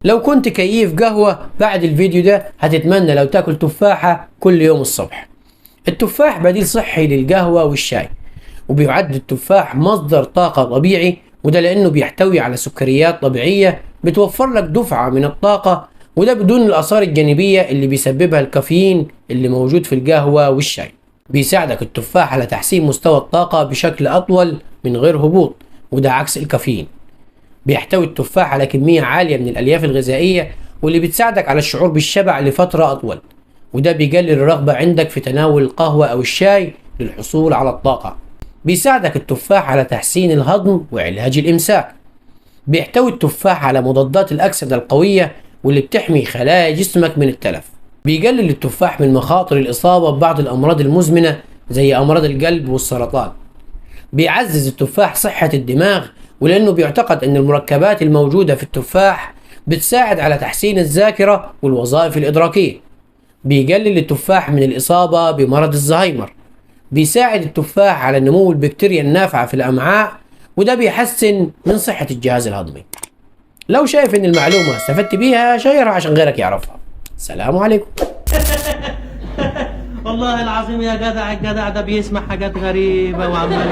لو كنت كيف قهوة بعد الفيديو ده هتتمنى لو تاكل تفاحة كل يوم الصبح. التفاح بديل صحي للقهوة والشاي، وبيعد التفاح مصدر طاقة طبيعي، وده لأنه بيحتوي على سكريات طبيعية بتوفر لك دفعة من الطاقة، وده بدون الآثار الجانبية اللي بيسببها الكافيين اللي موجود في القهوة والشاي. بيساعدك التفاح على تحسين مستوى الطاقة بشكل أطول من غير هبوط، وده عكس الكافيين. بيحتوي التفاح على كمية عالية من الألياف الغذائية واللي بتساعدك على الشعور بالشبع لفترة أطول، وده بيقلل الرغبة عندك في تناول القهوة أو الشاي للحصول على الطاقة. بيساعدك التفاح على تحسين الهضم وعلاج الإمساك. بيحتوي التفاح على مضادات الأكسدة القوية واللي بتحمي خلايا جسمك من التلف. بيقلل التفاح من مخاطر الإصابة ببعض الأمراض المزمنة زي أمراض القلب والسرطان. بيعزز التفاح صحة الدماغ، ولأنه بيعتقد أن المركبات الموجودة في التفاح بتساعد على تحسين الذاكرة والوظائف الإدراكية. بيقلل التفاح من الإصابة بمرض الزهايمر. بيساعد التفاح على نمو البكتيريا النافعة في الأمعاء، وده بيحسن من صحة الجهاز الهضمي. لو شايف ان المعلومة استفدت بيها شيرها عشان غيرك يعرفها. سلام عليكم. والله العظيم يا جدع، الجدع ده بيسمع حاجات غريبة وعمال